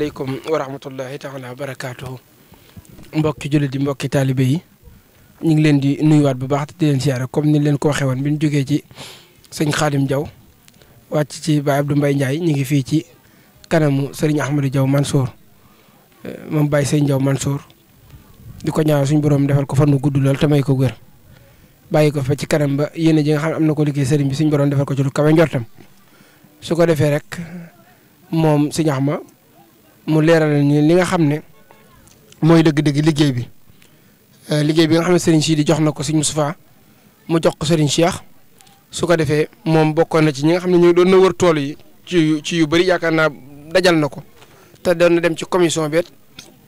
aleykum wa rahmatullahi taala wa barakaatuhu mbokki jullit yi mbokki taalibe yi ñu ngi leen di nuyuwaat bu baax te di leen siyaare comme ni leen ko waxee woon bi ñu jógee ci sëñ Xaadim Diaw wàcc ci Baye Abdou Mbaye Ndiaye ñu ngi fii ci kanamu sëriñ Ahmadou Diaw Mansour moom Baye Sëñ Diaw Mansour di ko ñaanal suñu borom defal ko fan nu gudd lool te may ko wér bàyyi ko fa ci kanam ba yéen ji nga xam ne am na ko liggéey sëriñ bi suñu borom defal ko ci lu kawe njortam su ko defee rek moom sëñ Ahma mu leeral ni li nga xam ne mooy dëgg-dëgg liggéey bi nga xam ne Serigne Sidi jox na ko Serigne Moustapha mu jox ko Serigne Cheikh su ko defee moom bokkoon na ci ñi nga xam ne ñu doon na wër tool yi ci yu bëri yaakaar naa dajal na ko te doon na dem ci commission bi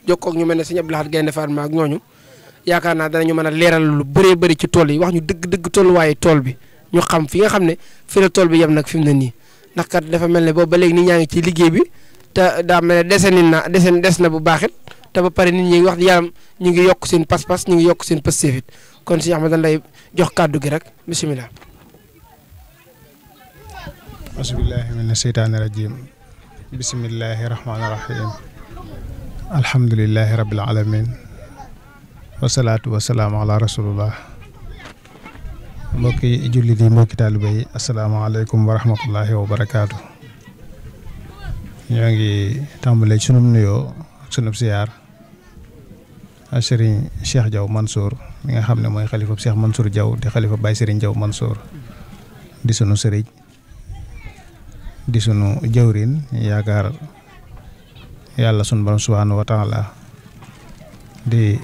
jokkoo ak ñu mel ne Serigne Abdou Lahad Gaïndé Fatma ak ñooñu yaakaar naa danañu mën a leeral lu bëree bëri ci tool yi wax ñu dëgg-dëgg tolluwaayu tool bi ñu xam fi nga xam ne fi la tool bi yem nag fi mu ne nii ndax kat dafa mel ne boobu ba léegi nit ñaa ngi ci liggéey bi te daa mel ne des na bu baaxit te ba pare nit ñi wax yaram ñu ngi yokk seen pas-pas ñu ngi yokk seen pësteef it kon si Ahmad dañ lay jox kàddu gi rek bisimilah. asubillahi mina seytaani rajim bisimillahi rahmaani rahim alhamdulilahi rabil alamin wasalaatu wasalaamu ala rasulullah mbokki jullit yi mbokki taaliba yi asalaamaaleykum wa rahmatullahi wa barakaatu. ñoo ngi tàmbalee ci sunum nuyoo ak sunub siyaar Serigne Cheikh Diaw Mansour mi nga xam ne mooy xalifa Cheikh Mansour Diaw di xalifa Baye Serigne Diaw Mansour di sunu sëriñ di sunu jawrin yaakaar yàlla sunu borom subhaanahu wa taala di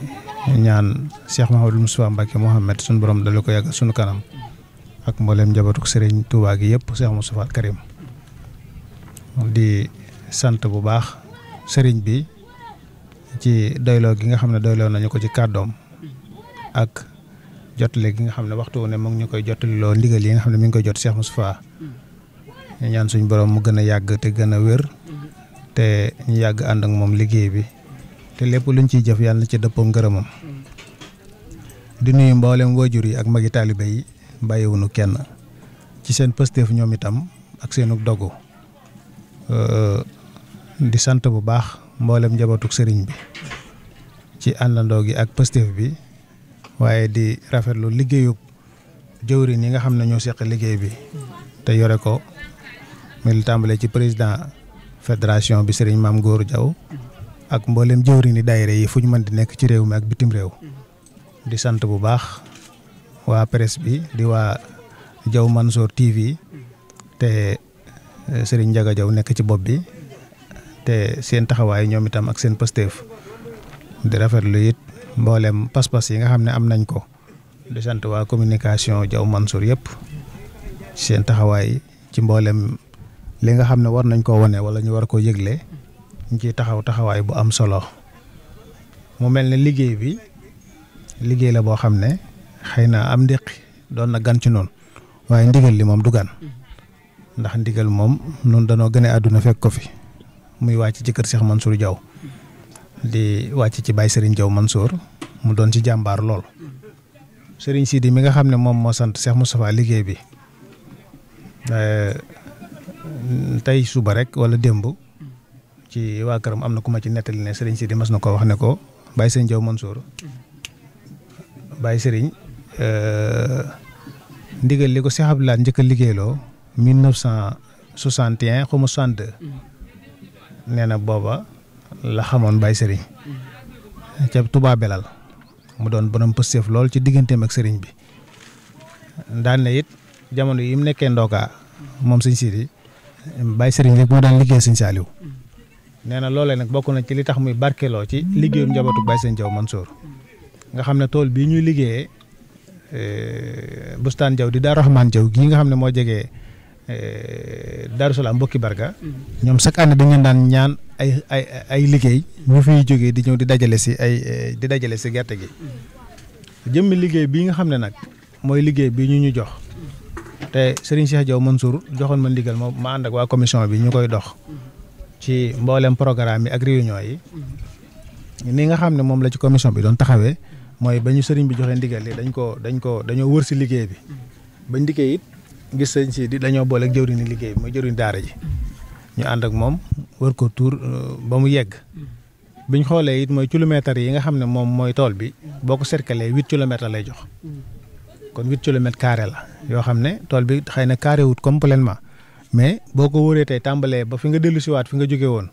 ñaan Cheikh Mahamadou Moustapha Mbacké Mohamed sunu borom dala ko yàgg sunu kanam ak mboolem njabootuk Serigne Touba gi yëpp Cheikh Moustapha Karim di sant bu baax sëriñ bi ci doyloo gi nga xam ne doyloo nañu ko ci kàddoom ak jotale gi nga xam ne waxtu ne mu ngi ñu koy jotaliloo ndigal yi nga xam ne mi ngi koy jot Cheikh Moustapha ñu ñaan suñ borom mu gën a yàgg te gën a wér te ñu yàgg ànd ak moom liggéey bi te lépp luñ ciy jëf yàlla na ci dëppoo ngërëmam di nuyu mboolem waajur yi ak magi taalibe yi bàyyiwunu kenn ci seen pësteef ñoom itam ak seenu dogu di sant bu baax mboolem njabootuk sëriñ bi ci àndandoo gi ak pësteef bi waaye di rafetlu liggéeyub jëwriñ yi nga xam ne ñoo seq liggéey bi te yore ko mi li tàmbalee ci président fédération bi sëriñ Maam Góor Diaw ak mboolem jëwriñ yi daayira yi fu ñu mën di nekk ci réew mi ak bitim réew di sant bu baax waa presse bi di waa Diaw Mansour TV te Serigne Ndiaga Diaw nekk ci bopp bi te seen taxawaay ñoom itam ak seen pësteef di rafetlu it mboolem pas-pas yi nga xam ne am nañ ko di sant waa communication Diaw Mansour yëpp seen taxawaay ci mboolem li nga xam ne war nañ koo wane wala ñu war koo yëgle ñu ciy taxawaay bu am solo mu mel ne liggéey la boo xam ne xëy na am ndéqi doon na gan ci noonu waaye ndigal li moom du gan ndax ndigal moom noonu danoo gën a àdduna fekk ko fi muy wàcc ci kër Cheikh Mansour Diaw di wàcc ci Baye Serigne Diaw Mansour mu doon ci jàmbaar lool Serigne Sidi mi nga xam ne moom moo sant Cheikh Moustapha liggéey bi tey suba rek wala démb ci waa këram am na ku ma ci nettali ne Serigne Sidi mas na ko wax ne ko Baye Serigne Diaw Mansour Baye Serigne ndigal li ko Cheikh Abdou Lahad njëkk a liggéeyloo 1961 xaw ma 62 nee na booba la xamoon Baye Serigne ca Touba Belal mu doon borom pësteef lool ci digganteem ak Serigne bi daan na it jamono yi mu nekkee ndookaa moom sëñ Sidi Baye Serigne rek moo daan liggéey sëñ Saliou nee na loolee nag bokk na ci li tax muy barkeloo ci liggéeyum njabootu Baye Serigne Diaw Mansour nga xam ne tool bii ñuy liggéeyee Bustaan Diaw di Daaru Rahman Diaw gii nga xam ne moo jegee Daaru Salaam mbokki barga ñoom chaque année dañ leen daan ñaan ay liggéey ñu fiy jógee di ñëw di dajale si gerte gi jëmmi liggéey bii nga xam ne nag mooy liggéey bii ñu jox te Serigne Cheikh Diaw Mansour joxoon ma ndigal ma ànd ak waa commission bi ñu koy dox ci mboolem programme yi ak réunion yi ni nga xam ne moom la ci commission bi doon taxawee mooy ba ñu sëriñ bi joxe ndigal li dañoo wër si liggéey bi bañ dikkee it gis sëñ si di dañoo boole ak jëwriñu liggéey bi mooy jëwriñu daara ji ñu ànd ak moom wër ko tuur ba mu yegg biñ xoolee it mooy kilomètres yi nga xam ne moom mooy tool bi boo ko cercler 8 kilomètres lay jox kon 8 kilomètres carré la yoo xam ne tool bi xëy na carré wut complètement mais boo ko wëree tey tàmbalee ba fi nga dellu siwaat fi nga jóge woon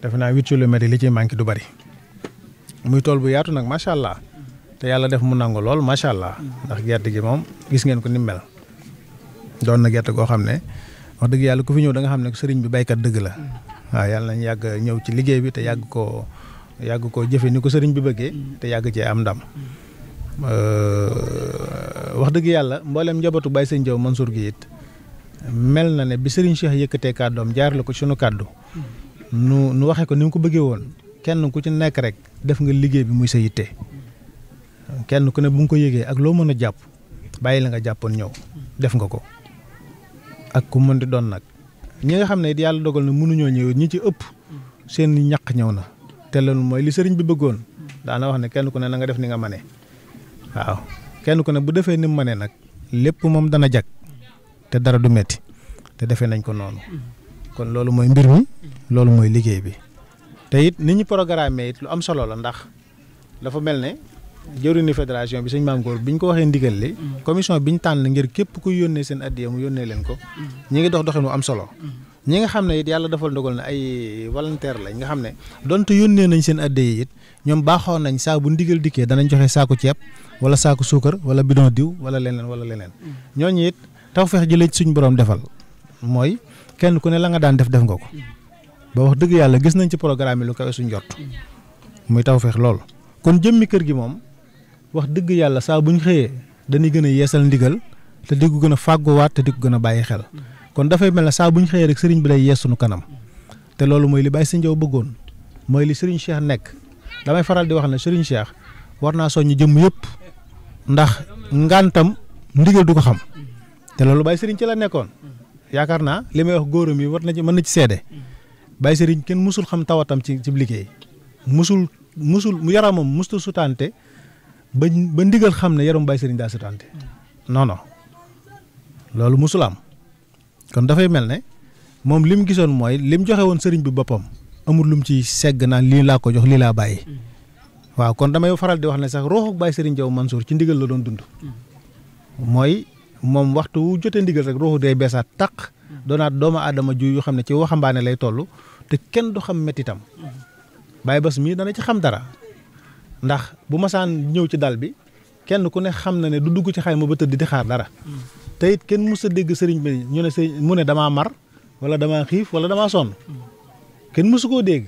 defe naa 8 kilomètres yi li ciy manqué du bari muy tool bu yaatu nag macha allah te yàlla def mu nangu lool macha allah ndax gerte gi moom gis ngeen ko ni mel doon na gerte goo xam ne wax dëgg yàlla ku fi ñëw da nga xam ne sëriñ bi baykat dëgg la waaw yàlla nañ yàgg ñëw ci liggéey bi te yàgg koo jëfe ni ko sëriñ bi bëggee te yàgg cee am ndam wax dëgg yàlla mboolem njabootu Baye Sëñ Jaw Mansour gi it mel na ne bi sëriñ Cheikh yëkkatee kàddoom jaar la ko sunu kàddu nu waxee ko ni mu ko bëggee woon kenn ku ci nekk rek def nga liggéey bi muy sa yitte kenn ku ne bu nga ko yëgee ak loo mën a jàpp bàyyi la nga jàppoon ñëw def nga ko ak ku mën di doon nag ñi nga xam ne it yàlla dogal na mënuñoo ñëw ñi ci ëpp seen ñaq ñëw na te loolu mooy li sëriñ bi bëggoon daana wax ne kenn ku ne na nga def ni nga mane waaw kenn ku ne bu defee ni mu mane nag lépp moom dana jag te dara du metti te defee nañ ko noonu kon loolu mooy mbir mi loolu mooy liggéey bi te it ni ñu programmé it lu am solo la ndax dafa mel ne jëwriñu fédération bi sëñ Maam Góor bi ñu ko waxee ndigal li commission bi ñu tànn ngir képp ku yónnee seen addiya mu yónnee leen ko ñi ngi dox doxin wu am solo ñi nga xam ne it yàlla defal ndogal ne ay volontaire lañ nga xam ne donte yónnee nañ seen addiya it ñoom baaxoon nañ saa bu ndigal dikkee danañ joxe saako ceeb wala saako suukar wala bidon diw wala leneen ñooñu it tawfeex ji la suñ borom defal mooy kenn ku ne la nga daan def nga ko ba wax dëgg yàlla gis nañ ci programme yi lu kawe suñ jot muy tawfeex lool kon jëmmi kër gi moom wax dëgg yàlla saa buñ xëyee dañuy gën a yeesal ndigal te di ko gën a fàgguwaat te di ko gën a bàyyi xel kon dafay mel ne saa buñ xëyee rek sëriñ bi day yees sunu kanam te loolu mooy li Baye Sëñ Jaw bëggoon mooy li sëriñ Cheikh nekk damay faral di wax ne sëriñ Cheikh war naa soññ jëmm yëpp ndax ngantam ndigal du ko xam te loolu Baye Sëriñ ci la nekkoon yaakaar naa li may wax góoram yi war na ci mën na ci seede Baye Sëriñ kenn musul xam tawatam ci liggéey musul mu yaramam musta sutante ba ndigal xam ne yaram Baye Sëriñ daa sutante non loolu musul am kon dafay mel ne moom li mu gisoon mooy li mu joxe woon sëriñ bi boppam amul lu mu ci segg naan lii laa ko jox lii laa bàyyi waaw kon damay faral di wax ne sax rooxu Baye Sëriñ Jaw Mansour ci ndigal la doon dund mooy moom waxtu wu jotee ndigal rek rooxu day beesaat taq doonaat doomu aadama ju yoo xam ne ci waxambaane lay toll te kenn du xam mettitam Baye Bass mii dana ci xam dara ndax bu masaan ñëw ci dal bi kenn ku ne xam na ne du dugg ci xayma ba tëdd di xaar dara te it kenn mës a dégg sëriñ bi ñu ne mu ne damaa mar wala damaa xiif wala damaa sonn kenn mësu koo dégg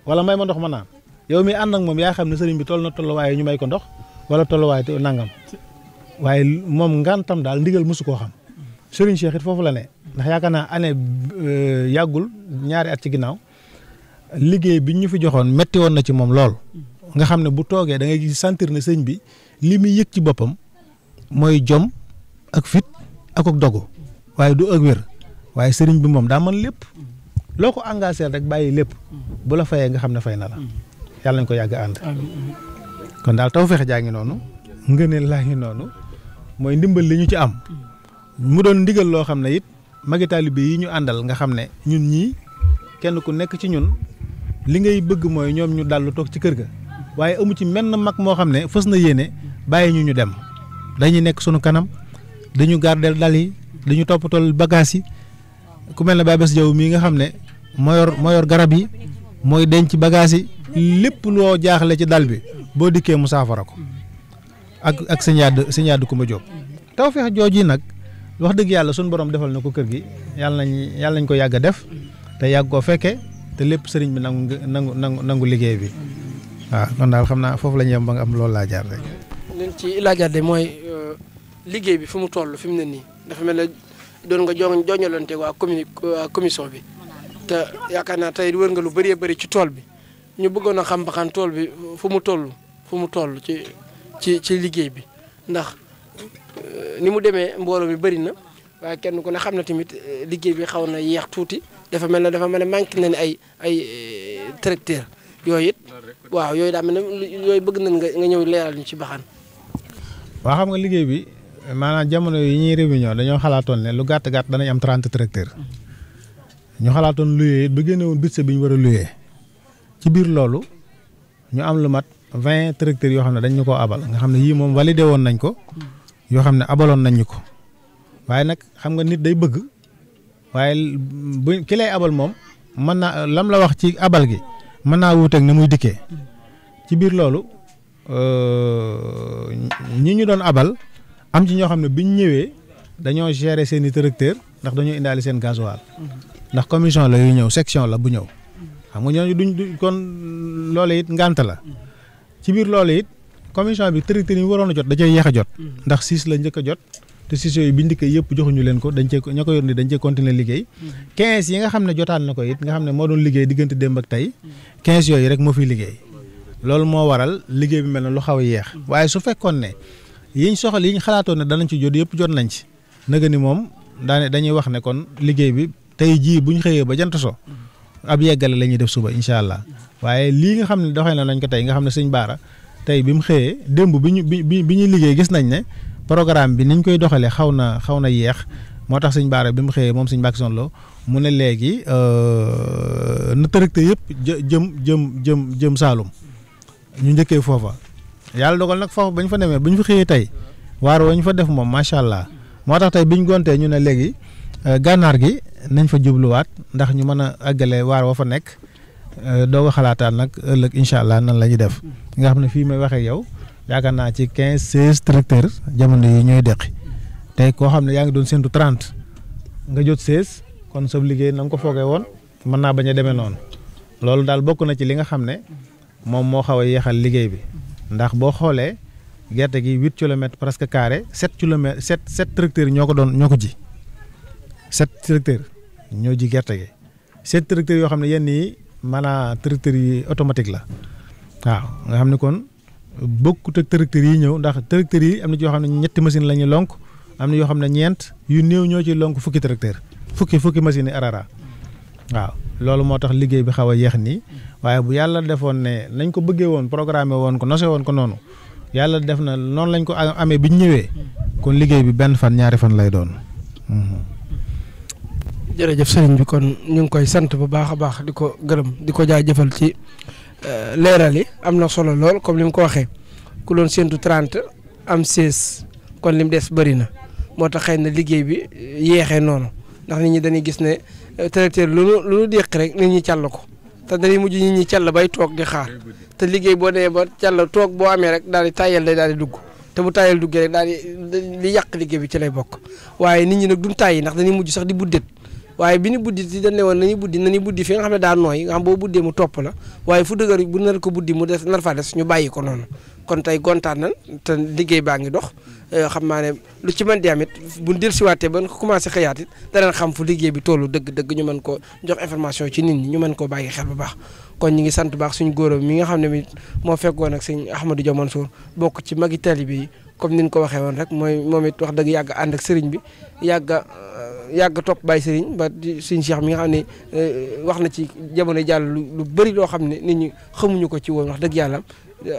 wala may ma ndox ma naan yow mi ànd ak moom yaa xam ne sëriñ bi toll na tolluwaay ñu may ko ndox wala tolluwaay te nangam waaye moom ngantam daal ndigal mësu koo xam sëriñ Cheikh it foofu la ne ndax yaakaar naa année yàggul ñaari at ci ginnaaw liggéey bi ñu fi joxoon metti woon na ci moom lool nga xam ne bu toogee da ngay gis sentir ne sëñ bi li muy yëg ci boppam mooy jom ak fit ak dogu waaye du ak wér waaye sëriñ bi moom daa mën lépp loo ko engagé rek bàyyi lépp bu la fayee nga xam ne fay na la yàlla nañ ko yàgg ànd kon daal tawfeex jaa ngi noonu ngëneel laa ngi noonu mooy ndimbal li ñu ci am mu doon ndigal loo xam ne it magi taalibe yi ñu àndal nga xam ne ñun ñii kenn ku nekk ci ñun li ngay bëgg mooy ñoom ñu dallu toog ci kër ga waaye amu ci menn mag moo xam ne fës na yéene bàyyi ñu dem dañuy nekk sunu kanam dañu gardeel dal yi dañu toppatool bagages yi ku mel ne Baye Bass Jaw mii nga xam ne moo yor garab yi mooy denc bagages yi lépp loo jaaxle ci dal bi boo dikkee mu saafara ko ak sëñ Yadd Kumba Jóob tawfeex jooju nag wax dëgg yàlla sunu borom defal na ko kër gi yàlla nañ ko yàgg a def te yàgg koo fekke te lépp sëriñ bi nangu liggéey bi waaw kon daal xam naa foofu la ñu yem ba nga am loolu laa jaar rek. leen ci laajaat de mooy liggéey bi fi mu toll fi mu ne nii dafa mel ne doon nga joñalante waa commission bi te yaakaar naa tey wër nga lu bëree bëri ci tool bi ñu bëggoon a xam ba xam tool bi fu mu toll ci liggéey bi ndax ni mu demee mbooloo mi bëri na waaye kenn ku ne xam na tamit liggéey bi xaw na yeex tuuti dafa mel ne manqué na ne ay tracteur yooyu it waaw yooyu daa mel ne yooyu bëgg nañ nga ñëw leeral ñu ci baxaan. waaw xam nga liggéey bi maanaam jamono yi ñuy réunion dañoo xalaatoon ne lu gàtt danañ am 30 tracteurs ñu xalaatoon luyee it ba génne woon budget bi ñu war a luyee ci biir loolu ñu am lu mat 20 tracteurs yoo xam ne dañ ñu koo abal nga xam ne yii moom validé woon nañ ko yoo xam ne abaloon nañ ñu ko waaye nag xam nga nit day bëgg waaye bu ki lay abal moom mën naa lam la wax ci abal gi mën naa wuuteeg ni muy dikkee ci biir loolu ñi ñu doon abal am ci ñoo xam ne biñ ñëwee dañoo gérer seen i tracteur ndax dañoo indaale seen gasoil ndax commission la yu ñëw section la bu ñëw xam nga ñooñu duñ kon loolu it ngànt la ci biir loolu it commission bi tracteur yi waroon a jot da cee yéex a jot ndax 6 la njëkk a jot te 6 yooyu biñ dikkee yëpp joxuñu leen ko dañ cee ña ko yor ni dañ cee continuer liggéey 15 yi nga xam ne jotaan na ko it nga xam ne moo doon liggéey diggante démb ak tey 15 yooyu rek moo fiy liggéey loolu moo waral liggéey bi mel ne lu xaw a yéex waaye su fekkoon ne yiñ xalaatoon ne danañ ci jot yëpp jot nañ ci naga ni moom dañuy wax ne kon liggéey bi tey jii buñ xëyee ba jant so ab yeggale la ñuy def suba incha allah waaye lii nga xam ne doxee nañ ko tey nga xam ne sëñ Baara tey bi mu xëyee démb bi ñuy liggéey gis nañ ne programme bi niñ koy doxalee xaw na yeex moo tax sëñ Baara bi mu xëyee moom sëñ Mbacke Soxna Lo mu ne léegi na tracteur yëpp jëm Saalum ñu njëkkee foofa yàlla dogal nag foofa bañ fa demee bu ñu fa xëyee tey waar wañ fa def moom macha allah moo tax tey biñ gontee ñu ne léegi gànnaar gi nañ fa jubluwaat ndax ñu mën a àggale waar wa fa nekk doo ko xalaataan nag ëllëg incha allah nan la ñuy def nga xam ne fii may waxee yow yaakaar naa ci 15-16 tracteurs jamono yi ñooy deqi tey koo xam ne yaa ngi doon séntu 30 nga jot 16 kon sa liggéey na nga ko foogee woon mën naa bañ a demee noonu loolu daal bokk na ci li nga xam ne moom moo xaw a yéexal liggéey bi ndax boo xoolee gerte gi 8 kilomètres presque carré 7 kilomètres 7 tracteurs ñoo ko ji 7 tracteurs ñoo ji gerte gi 7 tracteurs yoo xam ne yenn yi maanaam tracteurs yi automatique la waaw nga xam ne kon bokkut ak tracteurs yi ñëw ndax tracteurs yi am na ci yoo xam ne ñetti machine la ñuy lonk am na yoo xam ne ñeent yu néew ñoo ci lonk fukki tracteur fukki machine yi arara waaw loolu moo tax liggéey bi xaw a yéex nii waaye bu yàlla defoon ne nañ ko bëggee woon programmé woon ko nose woon ko noonu yàlla def na noonu lañ ko amee bi ñu ñëwee kon liggéey bi benn fan ñaari fan lay doon. jërëjëf sëriñ bi kon ñu ngi koy sant bu baax a baax di ko gërëm di ko jaajëfal ci leeral yi am na solo lool comme li mu ko waxee ku doon séntu 30 am 16 kon lim des bëri na moo tax xëy na liggéey bi yeexee noonu ndax nit ñi dañuy gis ne tracteur lu nu déq rek nit ñi càll ko te dañuy mujj nit ñi càll bay toog di xaar te liggéey boo demee ba càll toog boo amee rek daal di tàyyal day daal di dugg te bu tàyyal duggee rek daal di li yàq liggéey bi ci lay bokk waaye nit ñi nag duñ tàyyi ndax dañuy mujj sax di buddet waaye bi ñu buddi ci dañ ne woon nañu buddi fi nga xam ne daa nooy nga xam boo buddee mu topp la waaye fu dëgër bu nar ko buddi mu des nar faa des ñu bàyyi ko noonu kon tey gontaan nañ te liggéey baa ngi dox xam naa ne lu ci mën di am it bu ñu dellusiwaatee ba nga commencé xëyaat it danañ xam fu liggéey bi tollu dëgg ñu mën ko jox information ci nit ñi ñu mën koo bàyyi xel bu baax kon ñu ngi sant baax suñu góoram mi nga xam ne mi moo fekkoon ak sëñ Ahmadou Dia Mansour bokk ci magi taalibe yi comme ni ñu ko waxee woon rek mooy moom it wax dëgg yàgg ànd ak sëriñ bi yàgg topp bàyyi sëriñ ba di sëñ Cheikh mi nga xam ne wax na ci jamono jàll lu bëri loo xam ne nit ñi xamuñu ko ci woon wax dëgg yàlla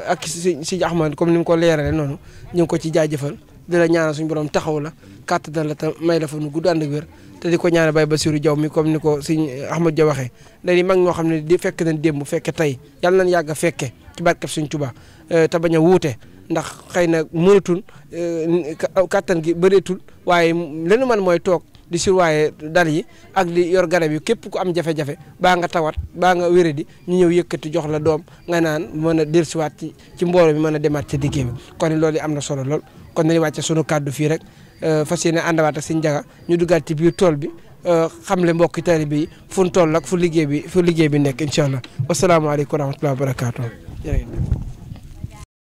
ak sëñ Ahmad comme ni mu ko leerale noonu ñu ngi ko ci jaajëfal di la ñaanal suñu borom taxaw la kàttan la te may la fa nu gudd ànd ak wér te di ko ñaanal Baye Bassirou Diaw mi comme ni ko sëñ Ahmad Dia waxee dañuy mag ñoo xam ne di fekk nañ démb fekke tey yàlla nañ yàgg a fekke ci barkeb Sëñ Tuubaa te bañ a wuute ndax xëy na mënatul kàttan gi bëreetul waaye lenu man mooy toog di surwaaye dal yi ak di yor garab yi képp ku am jafe-jafe baa nga tawat baa nga wéradi ñu ñëw yëkkati jox la doom nga naan mën a dellusiwaat ci mbooloo mi mën a demaat ca liggéey bi kon loolu am na solo lool kon dañuy wàcce sunu kàddu fii rek fas yéene àndawaat ak Sëñ Njaga ñu duggaat ci biir tool bi xamle mbokki taalibe yi fu ñu toll ak fu liggéey bi nekk incha allah wasalaamaaleykum wa rahmatulah wa barakaatu.